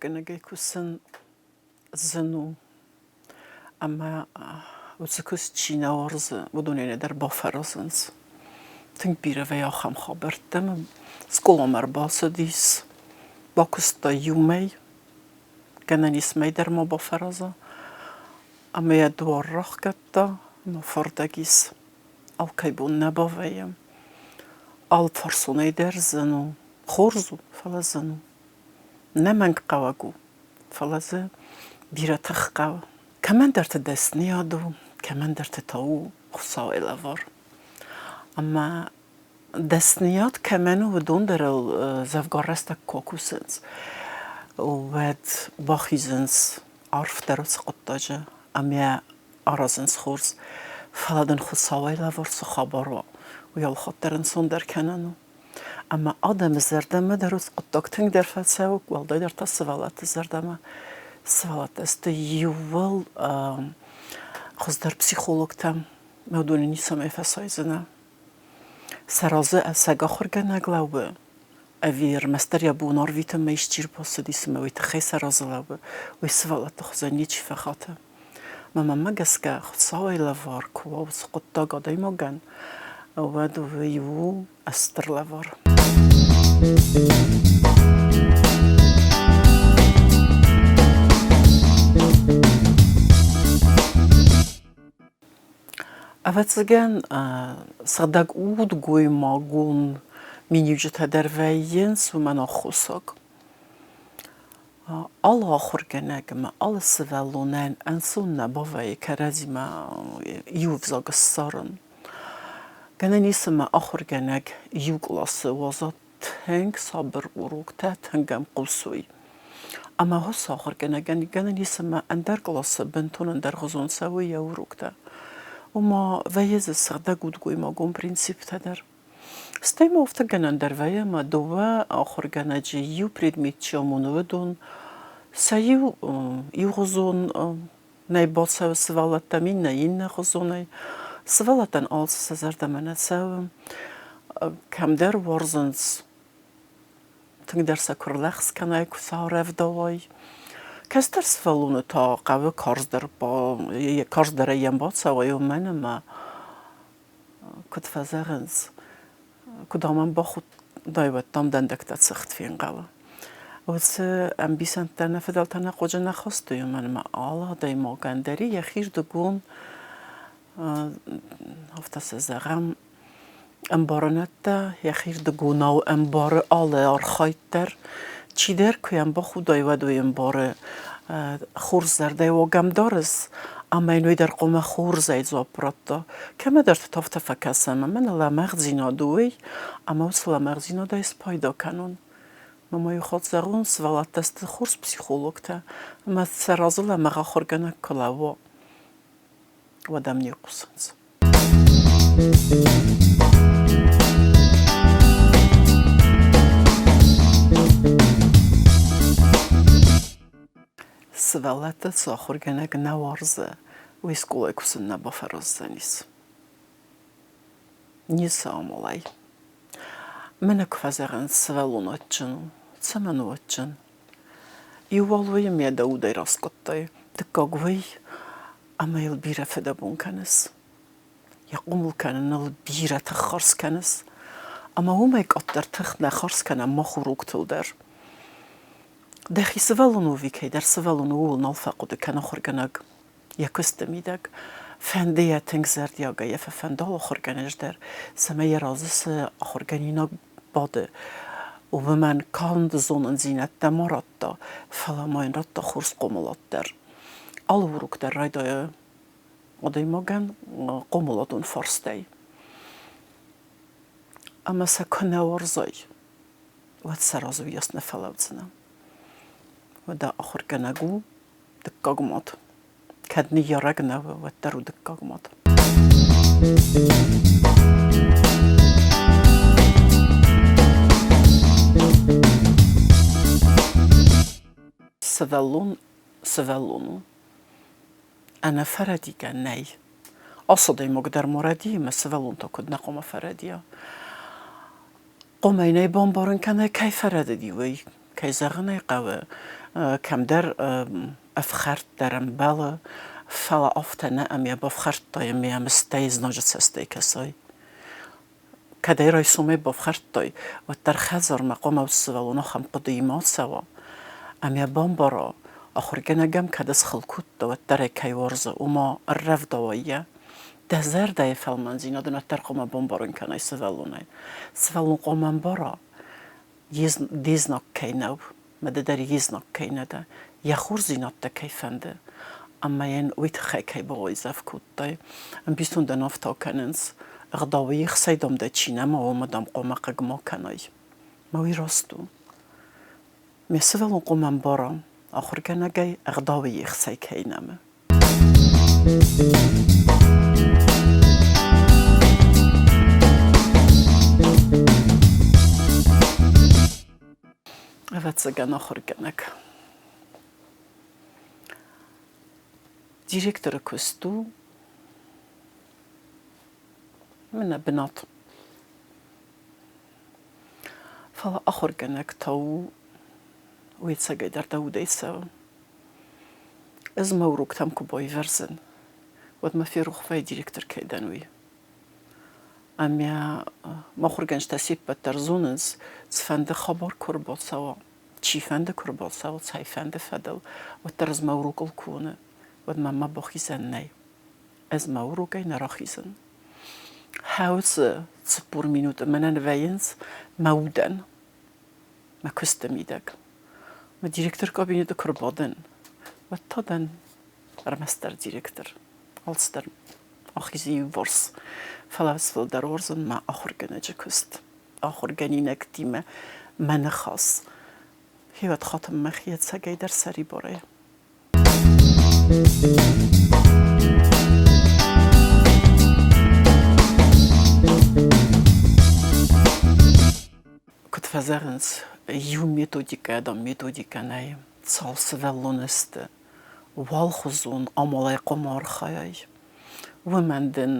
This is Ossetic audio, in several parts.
Ахуыргӕнӕгӕй кусын зын у, ӕмӕ уыцы куыст чи нӕ уарзы, уыдонӕй нӕдӕр бафӕразынц. Тынг бирӕ вӕййы ахӕм хабӕрттӕ ӕмӕ скъоламӕ ӕрбацыдис, бакуыста иу мӕй, гӕнӕн ис мӕй дӕр ма бафӕраза, ӕмӕ йӕ дуар рахгӕдта ӕмӕ фардӕг ис. Алкӕй бон нӕ бавӕййӕм. Алыфарсонӕй дӕр зын у. Хорз у, фӕлӕ зын у. Нӕмӕнгхъӕуӕг у, фӕлӕ дзы бирӕ тых хъӕуы. Кӕмӕндӕрты дӕсныйад у, кӕмӕндӕрты та у Хуыцауӕй лӕвар. Ӕмӕ дӕсныйад кӕмӕн у, уыдон дӕр ыл дзӕвгар рӕстӕг куы акусынц, уӕд бахизынц арфдӕр уыцы хъуыддаджы ӕмӕ аразынц хорз. Фӕлӕ дын Хуыцауӕй лӕвар цы хабар уа, уый алхатт дӕр ӕнцондӕр кӕнӕн у. Ӕмӕ адӕмы зӕрдӕмӕ дӕр уыцы хъуыддаг тынгдӕр фӕцӕуы, уӕлдайдӕр та сывӕллӕтты зӕрдӕмӕ. Сывӕллӕттӕ сты иууыл хуыздӕр психологтӕ, мӕ уыдоны ницӕмӕй фӕсайдзынӕ. Сӕ разы ӕцӕг ахуыргӕнӕг лӕууы, ӕви ӕрмӕстдӕр йӕ бон арвитынмӕ исчи ӕрбацыди, цымӕ уый тыххӕй сӕ разы лӕууы, уый сывӕллӕтты хуызӕн ничи фӕхаты. Мӕ маммӕ гӕсгӕ, Хуыцауӕй лӕвар куы уа уыцы хъуыддаг адӕймагӕн, уӕд уый у стыр лӕвар. Ӕвӕццӕгӕн, сыгъдӕг удгоймагон миниуджытӕ дӕр вӕййынц уымӕн аххосаг. Алы ахуыргӕнӕг ӕмӕ алы сывӕллонӕн ӕнцон нӕ бавӕййы кӕрӕдзимӕ иу ӕвзаг ссарын. Гӕнӕн ис ӕмӕ ахуыргӕнӕг иу къласы уадза тынг сабыр уроктӕ, тынг ӕм хъусой. Ӕмӕ уыцы ахуыргӕнӕгӕн гӕнӕн ис ӕмӕ ӕндӕр къласы бынтон ӕндӕргъуызон цӕуы йӕ уроктӕ. Ома вӕййы дзы сыгъдӕг удгоймагон принциптӕ дӕр. Стӕй ма афтӕ гӕнӕн дӕр вӕййы, ӕмӕ дыууӕ ахуыргӕнӕджы иу предмет чи амоны, уыдон сӕ иу иугъуызон нӕй бацӕуы сывӕллӕттӕм, иннӕ иннӕгъуызонӕй. Сывӕллӕттӕн алцы сӕ зӕрдӕмӕ нӕ цӕуы. Кӕмдӕр уарзынц, тынгдӕр сӕ куы рлӕгъз кӕнай, куы сӕ арӕвдауай. Кӕстӕр сывӕллоны та хъӕуы карздӕр карздӕрӕй йӕм бацӕуай, уымӕн ӕмӕ куыд фӕзӕгъынц, куыд амӕн бахудтай, уӕд дам дӕндӕгтӕ цыхт фенхъӕлы. Уыцы ӕмбисӕндтӕ нӕ фыдӕлтӕ нӕ хъуджы нӕ хастой, уымӕн ӕмӕ алы адӕймагӕн дӕр йӕхирдыгон, афтӕ цы зӕгъӕм, ӕмбарынӕдтӕ йӕхирдыгонау ӕмбары алы архайд дӕр. Чидӕр куы йӕм бахудай, уӕд уый ӕмбары хорз зӕрдӕйы уаг ӕм дарыс, ӕмӕ йын уый дӕр хъуамӕ хорзӕй дзуапп радта. Кӕмӕдӕрты та афтӕ фӕкӕсы, ӕмӕ мӕнӕ лӕмӕгъдзинад у уый, ӕмӕ уыцы лӕмӕгъдзинадӕй спайда кӕнон. Мӕ иу хатт зӕгъон, сывӕллӕттӕ сты хорз психологтӕ, ӕмӕ сӕ разы лӕмӕгъ ахуыргӕнӕг куы лӕууа, уӕд ӕм не хъусынц. Сывӕллӕттӕ цы ахуыргӕнӕг нӕ уарзы, уый скъолайы кусын нӕ бафӕраздзӕнис. Ницы амалӕй. Мӕнӕ куы фӕзӕгъынц, сывӕллон адджын у. Цӕмӕн у адджын? Иу уал уый ӕмӕ дӕ удӕй раскъуыдтай, дыккаг уый, ӕмӕ йыл бирӕ фыдӕбон кӕныс. Йӕ хъомыл кӕныныл бирӕ тых хардз кӕныс, ӕмӕ уымӕй къаддӕр тых нӕ хардз кӕнӕм мах уроктыл дӕр. Дӕхи сывӕллон ӕви кӕйдӕр сывӕллон ууыл нал фӕхъуыды кӕны ахуыргӕнӕг йӕ куысты мидӕг. Фӕнды йӕ тынг зӕрдиагӕй йӕ фӕфӕнда ахуыргӕнӕджы дӕр, цӕмӕй йӕ разы цы ахуыргӕнинаг бады, уымӕн канд зонындзинӕдтӕ ма радта, фӕлӕ ма йын радта хорз хъомылад дӕр. Алы урок дӕр райдайы адӕймагӕн хъомыладон фарстӕй. Ӕмӕ сӕ куы нӕ уарзай, уӕд сӕ разы уыйас нӕ фӕлӕудзынӕ. Уӕдӕ ахуыргӕнӕг у дыккаг мад. Кӕд ныййарӕг нӕ у, уӕддӕр у дыккаг мад. Сывӕллон сывӕллон у. Ӕнӕфӕрӕдигӕ нӕй. Ацы адӕймаг дӕр ма рӕдийы, ӕмӕ сывӕллон та куыд нӕ хъуамӕ фӕрӕдийа. Хъуамӕ йын ӕй бамбарын кӕнай, кӕй фӕрӕдыди, уый. Кӕй зӕгъын ӕй хъӕуы, Кӕмдӕр ӕфхӕрд дӕр ӕмбӕлы, фӕлӕ афтӕ нӕ, ӕмӕ йӕ бафхӕрдтай ӕмӕ йӕм стӕй знаджы цӕстӕй кӕсай. Кӕд ӕй райсомӕй бафхӕрдтай, уӕддӕр хӕдзармӕ хъуамӕ уыцы сывӕллон ахӕм хъуыдыимӕ ацӕуа, ӕмӕ бамбара, ахуыргӕнӕг ӕм кӕд схыл кодта, уӕддӕр ӕй кӕй уарзы, ома ӕррӕвдауа йӕ. Дӕ зӕрдӕйы фӕлмӕндзинад ын уӕддӕр хъуамӕ бамбарын кӕнай сывӕллонӕй. Сывӕллон хъуамӕ ӕмбара, де знаг кӕй нӕу, мӕ ды дӕр йе знаг кӕй нӕ дӕ, йӕ хорздзинӕдтӕ кӕй фӕнды, ӕмӕ йын уый тыххӕй кӕй бауайдзӕф кодтай. Ӕмбисондӕн афтӕ кӕнынц, ӕгъдауы ехсӕй, дам, дӕ чи нӕма, уымӕ, дам, хъуамӕ хъыг ма кӕнай. Мӕ уый раст у. Ме сывӕллон хъуамӕ ӕмбара, ахуыргӕнӕгӕй ӕгъдауы ехсӕй кӕй нӕмы. Ӕвӕццӕгӕн, ахуыргӕнӕг. Директоры куыст у мӕнӕ бынат. Фӕлӕ ахуыргӕнӕг та у, уый ӕцӕгӕйдӕр дӕ удӕй цӕуы. Ӕз мӕ уроктӕм куы байвӕрдзӕн, уӕд мӕ ферох вӕййы директор кӕй дӕн, уый. Ӕмӕ мӕ ахуыргӕнджытӕ се ппӕт дӕр зонынц, цыфӕнды хабар куы ӕрбацӕуа, чифӕнды куы ӕрбацӕуа, цӕйфӕнды фӕдыл, уӕддӕр ӕз мӕ урокыл куы уоны, уӕд мӕм мӕ бахизӕн нӕй. Ӕз мӕ урокӕй нӕ рахизын. Хӕуцы 40 минуты мӕнӕн вӕййынц мӕ удӕн, мӕ куысты мидӕг. Мӕ директор кабинеты куы рбадын, уӕд та дӕн ӕрмӕстдӕр директор. Алцыдӕр ахизы иуварс. Фӕлӕ ӕз фылдӕр уарзын мӕ ахуыргӕнӕджы куыст. Ахуыргӕнинӕгтимӕ мӕ ныхас. Хиуӕд хатын мӕхи ӕцӕгӕйдӕр сӕрибарӕй. Куыд фӕзӕгъынц, иу методикӕ, дам, методикӕ нӕй. Цал сывӕллоны сты, уалхуызон амалӕй хъуамӕ архайай. Уымӕн дын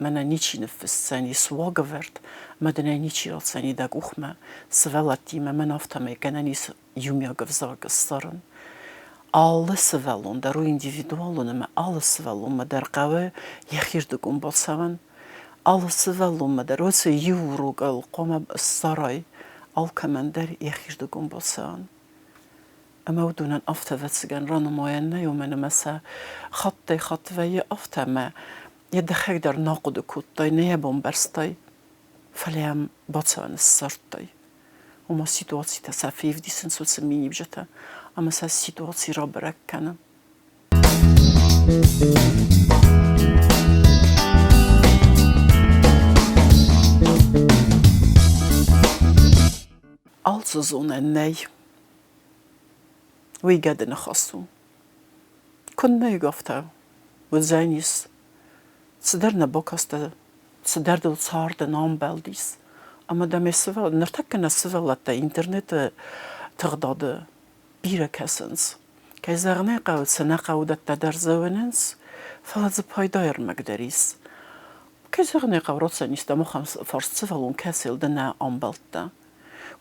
мӕнӕ ничи ныффысдзӕни суагӕвӕрд, мӕ дын ӕй ничи ратдзӕни дӕ къухмӕ. Сывӕллӕттимӕ мӕн афтӕмӕй гӕнӕн ис иумиаг ӕвзаг ссарын. Алы сывӕллон дӕр у индивидуалон ӕмӕ алы сывӕллонмӕ дӕр хъӕуы йӕхирдыгон бацӕуӕн. Алы сывӕллонмӕ дӕр уыцы иу урокыл хъуамӕ ссарай алкӕмӕн дӕр йӕхирдыгон бацӕуӕн. Ӕмӕ уыдонӕн афтӕ ӕвӕццӕгӕн ранымайӕн нӕй, уымӕн ӕмӕ сӕ хаттӕй-хатт вӕййы афтӕ, ӕмӕ йӕ дӕхӕг дӕр нӕ хъуыды кодтай, нӕ йӕ бамбӕрстай, фӕлӕ йӕм бацӕуӕн ссардтай. Ома ситуацитӕ сӕ февдисынц уыцы миниуджытӕ ӕмӕ сӕ ситуаци рабӕрӕг кӕны. Алцы зонӕн нӕй. Уый гӕды ныхас у. Куыннӕ афтӕ уыдзӕнис, цыдӕр нӕ бакастӕ, цыдӕр дыл царды нӕ амбӕлдис. Ӕмӕ дӕм ныртӕккӕ нӕ сывӕллӕттӕ интернеты тыгъдады бирӕ кӕсынц. Кӕй зӕгъын ӕй хъӕуы, цы нӕ хъӕуы, уыдӕттӕ дӕр дзы уынынц, фӕлӕ дзы пайда ӕрмӕг дӕр ис. Кӕй зӕгъын ӕй хъӕуы, рацӕуын дӕм ахӕм фарст сывӕллон, кӕцыйыл ды нӕ амбӕлдтӕ.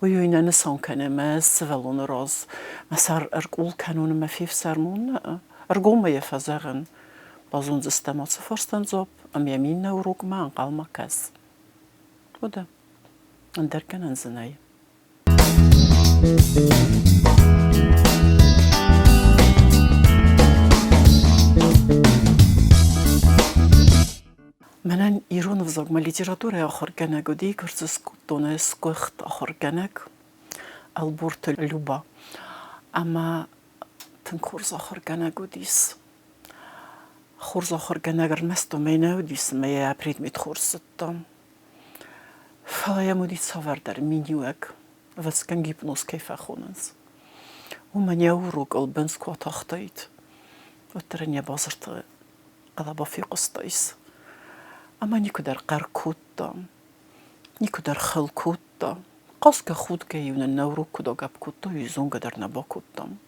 Уый уый нӕ нысан кӕны, мӕ сывӕллоны раз мӕ сӕр ӕркъул кӕнон ӕмӕ фефсӕрм уон, нӕ. Ӕргомӕй йӕ фӕзӕгъын. Базондзыстӕм ацы фарстӕн дзуапп ӕмӕ йӕм иннӕ урокмӕ ӕнхъӕлмӕ кӕс. Уӕдӕ, ӕндӕр гӕнӕн дзы нӕй. Мӕнӕн ирон ӕвзагмӕ литературӕйы ахуыргӕнӕг уыди Гуырдзыстоны сгуыхт ахуыргӕнӕг Ӕлборты Люба. Ӕмӕ тынг хорз ахуыргӕнӕг уыдис. Хорз ахуыргӕнӕг ӕрмӕст уымӕй нӕ уыдис, ӕмӕ йӕ предмет хорз зыдта. Фӕлӕ йӕм уыди цавӕрдӕр миниуӕг, ӕвӕццӕгӕн гипноз кӕй фӕхонынц. Уымӕн йӕ урокыл бындз куы атахтаид, уӕддӕр ын йӕ базырты хъӕлӕба фехъуыстаис. Ӕмӕ никуыдӕр хъӕр кодта, никуыдӕр хыл кодта. Хъазгӕ-худгӕ-иу нын нӕ урок куыд агӕпп кодта, уый зонгӕ дӕр нӕ бакодтам.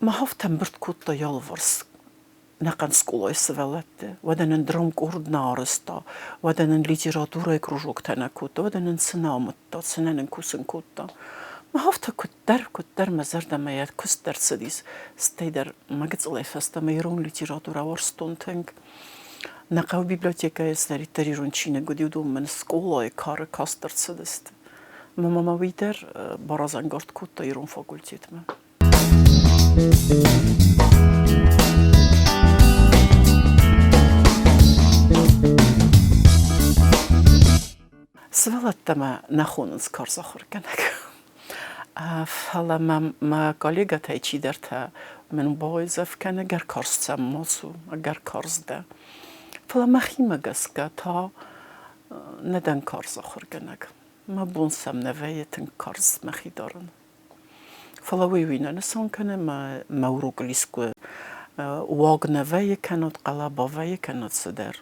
Мах афтӕ ӕмбырд кодта йӕ алыварс ӕнӕхъӕн скъолайы сывӕллӕтты. Уӕдӕ нын драмкъорд нӕ арӕзта, уӕдӕ нын литературӕйы кружоктӕ нӕ кодта, уӕдӕ нын цы нӕ амыдта, цы нӕ нын кусын кодта. Афтӕ куыддӕр, куыддӕр мӕ зӕрдӕмӕ йӕ куыст дӕр цыдис, стӕй дӕр мӕ гыццылӕй фӕстӕмӕ ирон литературӕ уарзтон тынг. Нӕ хъӕуы библиотекӕйы цыдӕриддӕр ирон чиныг уыди, уыдон мын скъолайы кары каст ӕрцыдысты. Мӕ мамӕ уый дӕр баразӕнгард кодта ирон факультетмӕ. Сывӕллӕттӕ мӕ нӕ хонынц карз ахуыргӕнӕг. Фӕлӕ мӕм мӕ коллегӕтӕй чидӕртӕ мын бауайдзӕф кӕны, ӕгӕр карз сӕм ма цу, ӕгӕр карз дӕ. Фӕлӕ мӕхимӕ гӕсгӕ та нӕ дӕн карз ахуыргӕнӕг. Мӕ бон сӕм нӕ вӕййы тынг карз мӕхи дарын. Фӕлӕ уый уый нӕ нысан кӕны, мӕ мӕ урокыл искуы уаг нӕ вӕййы кӕнӕд хъӕлӕба вӕййы кӕнӕд цыдӕр.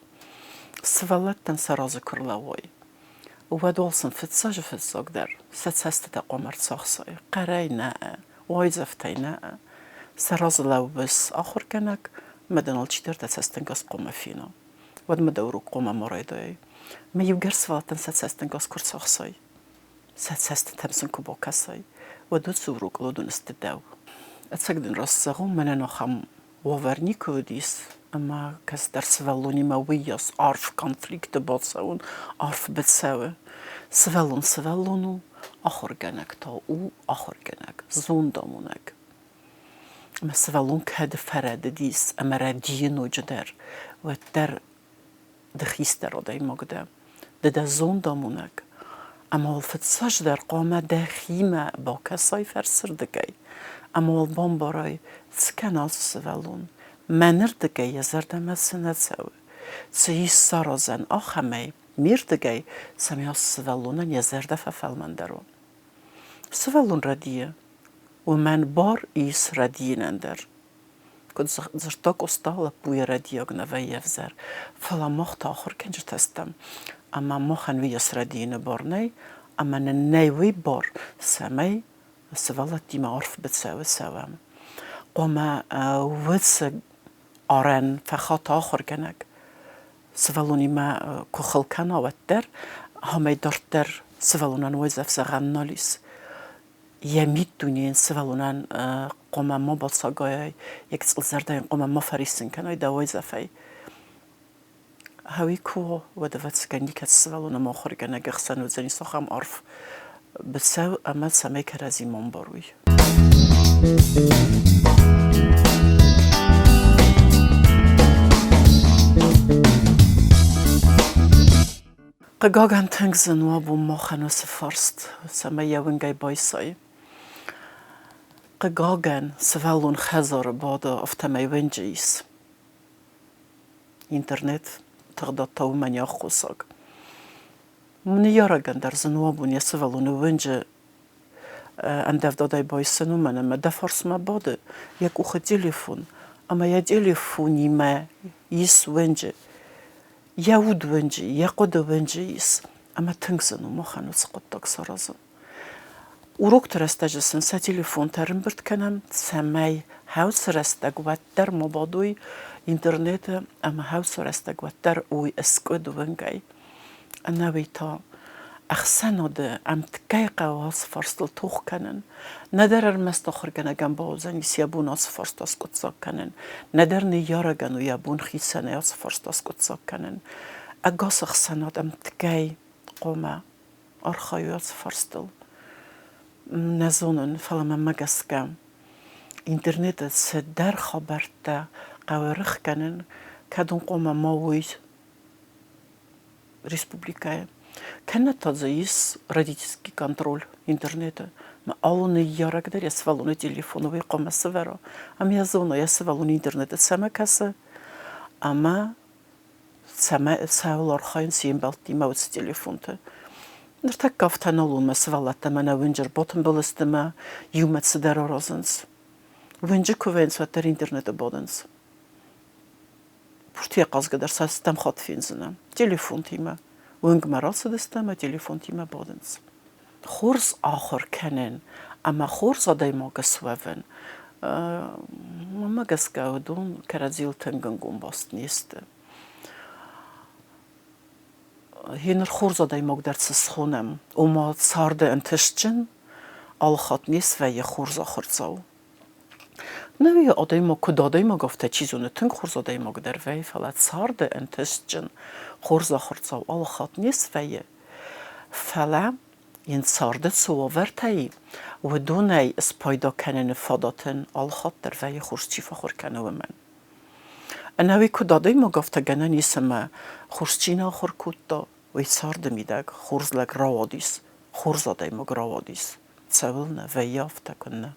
Сывӕллӕттӕн сӕ разы куы рлӕууай, уӕд уал сын фыццаджы фыццагдӕр сӕ цӕстытӕ хъуамӕ ӕрцахсай, хъӕрӕй нӕ, уайдзӕфтӕй нӕ. Сӕ разы лӕууыс ахуыргӕнӕг, ӕмӕ дын алчидӕр дӕ цӕстӕнгас хъуамӕ фена. Уӕдмӕ дӕ урок хъуамӕ ма райдайай. Мӕ иугӕр сывӕллӕттӕн сӕ цӕстӕнгас куы рцахсай, сӕ цӕстытӕм сын куы бакӕсай, уӕд уыцы урокыл уыдон сты дӕу. Ӕцӕг дын раст зӕгъон, мӕнӕн ахӕм уавӕр никуы уыдис, ӕмӕ кӕцыдӕр сывӕллонимӕ уыйас арф конфликты бацӕуын, арф быцӕуы. Сывӕллон сывӕллон у, ахуыргӕнӕг та у ахуыргӕнӕг, зондамонӕг. Ӕмӕ сывӕллон кӕд фӕрӕдыдис ӕмӕ рӕдийы ноджыдӕр, уӕддӕр ды хистӕр адӕймаг дӕ, ды дӕ зондамонӕг, ӕмӕ уал фыццаджыдӕр хъуамӕ дӕхимӕ бакӕсай фӕрсырдыгӕй ӕмӕ уал бамбарай, цы кӕны ацы сывӕллон, мӕнырдыгӕй йӕ зӕрдӕмӕ цы нӕ цӕуы, цы ис саразӕн ахӕмӕй, ме рдыгӕй, цӕмӕй ацы сывӕллонӕн йӕ зӕрдӕ фӕфӕлмӕндӕр уа. Сывӕллон рӕдийы, уымӕн бар ис рӕдийынӕн дӕр. Куыд дзырдта Къоста, лӕппуйӕ рӕдийаг нӕ вӕййы ӕвзӕр, фӕлӕ мах та ахуыргӕнджытӕ стӕм, ӕмӕ махӕн уыйас рӕдийыны бар нӕй, ӕмӕ нын нӕй уый бар, цӕмӕй сывӕллӕттимӕ арф быцӕуы цӕуӕм. Хъуамӕ уыцы арӕн фӕхата ахуыргӕнӕг, сывӕллонимӕ куы хыл кӕна, уӕддӕр ахӕмӕй дарддӕр сывӕллонӕн уайдзӕф зӕгъӕн нал ис. Йӕ миддунейӕн сывӕллонӕн хъуамӕ ма бацагайай, йӕ гыццыл зӕрдӕйӕн хъуамӕ ма фӕриссын кӕнай дӕ уайдзӕфӕй. Гъӕуи ку уо, уӕд, ӕвӕццӕгӕн, никӕцы сывӕллон ӕма ахуыргӕнӕги хсӕн уодзӕнис ахӕм арф быцӕу ӕма цӕмӕй кӕрӕдзи ма ӕмбаруй. Хъыгагӕн, тынг зын у абон махӕн уыцы фарст, цӕмӕй йӕ уынгӕй байсай. Хъыгагӕн, сывӕллон хӕдзары бады, афтӕмӕй уынджы ис. Интернет тыгъдад та уымӕн йӕ аххосаг. Ныййарӕгӕн дӕр зын у абон йӕ сывӕллоны уынджы ӕндӕвдадӕй байсын, уымӕн ӕмӕ дӕ фарсмӕ бады йӕ къухы телефон, ӕмӕ йӕ телефонимӕ ис уынджы. Йӕ уд уынджы, йӕ хъуыды уынджы ис, ӕмӕ тынг зын у махӕн уыцы хъуыддаг саразын. Урокты рӕстӕджы сын сӕ телефонтӕ ӕрӕмбырд кӕнӕм, цӕмӕй хӕлцы рӕстӕг уӕддӕр ма бадой интернеты ӕмӕ хӕлцы рӕстӕг уӕддӕр уой ӕскъуыд уынгӕй. Ӕнӕуый та ӕхсӕнады ӕмткӕй хъӕуы ацы фарстыл тох кӕнын. Нӕдӕр ӕрмӕст ахуыргӕнӕгӕн бауыдзӕнис йӕ бон ацы фарст аскъуыддзаг кӕнын, нӕдӕр ныййарӕгӕн у йӕ бон хицӕнӕй ацы фарст аскъуыддзаг кӕнын. Ӕгас ӕхсӕнад ӕмткӕй хъуамӕ архайой ацы фарстыл. Нӕ зонын, фӕлӕ мӕнмӕ гӕсгӕ интернеты цыдӕр хабӕрттӕ хъӕуы рыхгӕнын, кӕд уын хъуамӕ ма уой республикӕйы. Кӕнӕ та дзы ис родительский контроль интернеты. Мӕ алы ныййарӕг дӕр йӕ сывӕллоны телефоны уый хъуамӕ сӕвӕра. Ӕмӕ йӕ зона, йӕ сывӕллон интернеты цӕмӕ кӕсы ӕмӕ цӕмӕ, цӕуыл архайынц йе мбӕлттимӕ уыцы телефонты. Ныртӕккӕ афтӕ нал у, мӕ сывӕллӕттӕ мӕнӕ уынджы ӕрбатымбыл сты мӕ иумӕ цыдӕр аразынц. Уынджы куы вӕййынц, уӕддӕр интернеты бадынц. Пуртийӕ хъазгӕ дӕр сӕ стӕм хатт фендзынӕ. Телефонтимӕ. Уынгмӕ рацыдысты ӕмӕ телефонтимӕ бадынц. Хорз ахуыр кӕнын ӕмӕ хорз адӕймаг суӕвын, мӕнмӕ гӕсгӕ, уыдон кӕрӕдзийыл тынг ӕнгом баст не сты. Гъеныр хорз адӕймаг дӕр цы схонӕм, ома царды ӕнтыстджын. Алыхатт не свӕййы хорз ахуырдзау. Нӕуи адӕймаг куыд адӕймаг, афтӕ чи зоны, тынг хорз адӕймаг дӕр вӕййы, фӕлӕ царды ӕнтыстджын хорз ахуырдзау алыхатт не свӕййы. Фӕлӕ йын царды цы уавӕртӕ и, уыдонӕй спайда кӕныны фадат ын алыхатт дӕр вӕййы, хорз чи фӕхуыр кӕны, уымӕн. Ӕнӕуи куыд адӕймаг, афтӕ гӕнӕн ис ӕмӕ хорз чи нӕ ахуыр кодта, уый царды мидӕг хорз лӕг рауадис, хорз адӕймаг рауадис. Цӕуылнӕ вӕййы афтӕ, куыннӕ?